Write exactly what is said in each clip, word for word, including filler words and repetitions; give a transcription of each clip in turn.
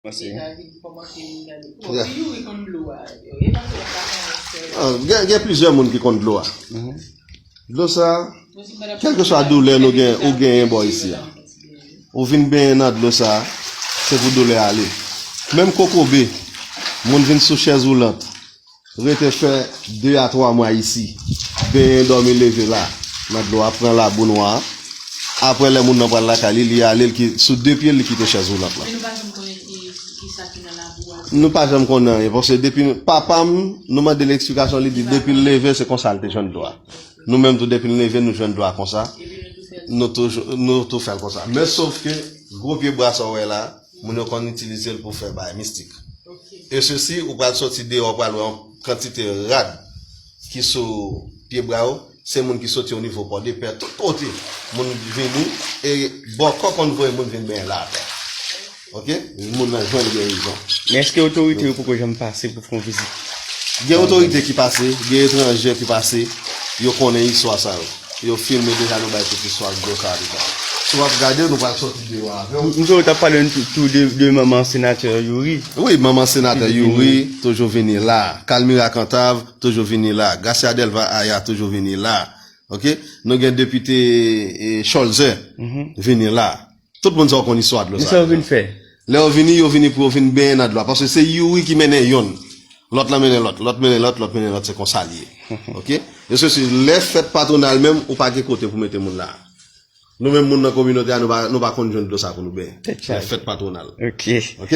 Mèsi. Bon, Youri konn dlo a. E pa se pa konn sèl. Ah, gen, gen plizyè moun ki konn dlo a. Dlo sa, kèlkeswa doulè nou gen, ou genyen bò isi a. Ou vin benyen nan dlo sa, se pou doulè a ale. Menm kokobe, moun vin sou chèz woulant, rete fè de a twa mwa isi, benyen, dòmi, leve la, nan dlo a, pran labou nwa a. Apre, lè moun nan pral lakay li, li ale, li ki, sou de pye l, li kite chèz woulant lan. Men nou pa janm konnen ki, ki sa ki nan labou a. Nou pa janm konnen anyen, paske depi papa m, nou mande l eksplikasyon, li di depi l leve, se konsa l te jwenn dlo a. Nou menm tou, depi l leve, nou jwenn dlo a konsa. Nou tou, nou tou fè l konsa. Men sof ke gwo pye bwa sa w wè la, moun yo konn itilize l pou fè bagay mistik. E sesi, ou pral soti deyò, ou pral wè yon kantite rad ki sou pye bra yo, se moun ki soti o nivo Pòdepè, tout kote. Moun vini, e bòkò konn voye moun vin benyen la atè. Ok? Moun nan jwenn gerizon. Men èske otorite yo poko janm pase pou fè yon vizit? Gen otorite ki pase, gen etranje ki pase, yo konnen istwa sa yo. Yo filme deja, nou bay tout istwa dlo sa a deja. Si w ap gade, nou pral soti deyò avè w. M, m kwè w t ap pale n tou, tou de, de manman senatè Youri. Wi, manman senatè Youri toujou vini la. Kalmira Kantav toujou vini la. Gracia Delva Aya toujou vini la. Ok? Nou gen depite, e, Cholzer vini la. Tout moun sa yo konn istwa dlo sa. Sa yo vin fè? Lè yo vini, yo vini pou yo vin benyen nan dlo a. Paske se Youri ki mennen yonn. Lòt lan mennen lòt, lòt mennen lòt, lòt mennen lòt, se konsa l ye. Ok? E sesi, lè fèt patwonal menm, ou pa gen kote pou mete moun la. Nou menm moun nan kominote a, nou pa, nou pa konn jwenn dlo sa pou nou benyen. Lè fèt patwonal. Ok. Ok?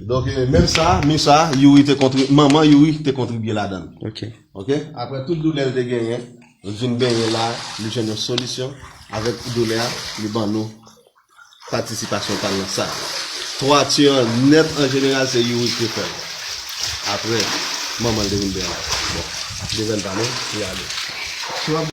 Donk, e, menm sa, mi sa, Youri te kontri-, manman Youri te kontribye ladan l. Ok. Ok? Apre tout doulè l te genyen, li vin benyen la, li jwenn yon solisyon avèk doulè a, li ban nou patisipasyon pa l nan sa. Twati an nèt an jeneral se Youri ki te fè l. Apre, manman l te vin benyen la. Bon, devan l pa non, li ale. Si w ap